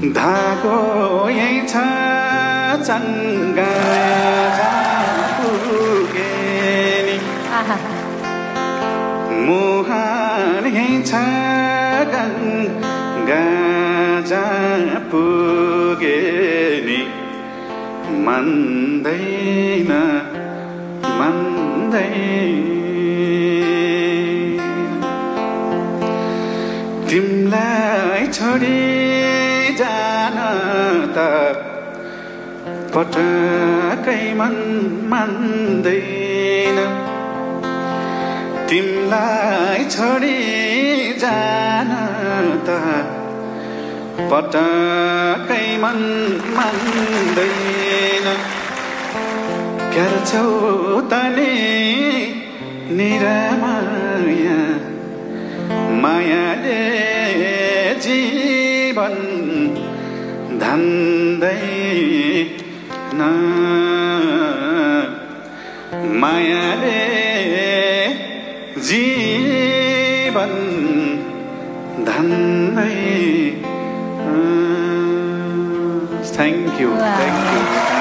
धागो यही छ चङ्गा पुगे नि मुहान यही छ गङ्गा पुगे नि मान्दैन तिमलाई छोडी जान त पटकै मन मान्दैन तिमलाई छोडी जान त पटकै मन मान्दैन गर्छौ तले निरामाया मायाले जीवन धान्दैन मायाले जीवन धान्दैन Thank you.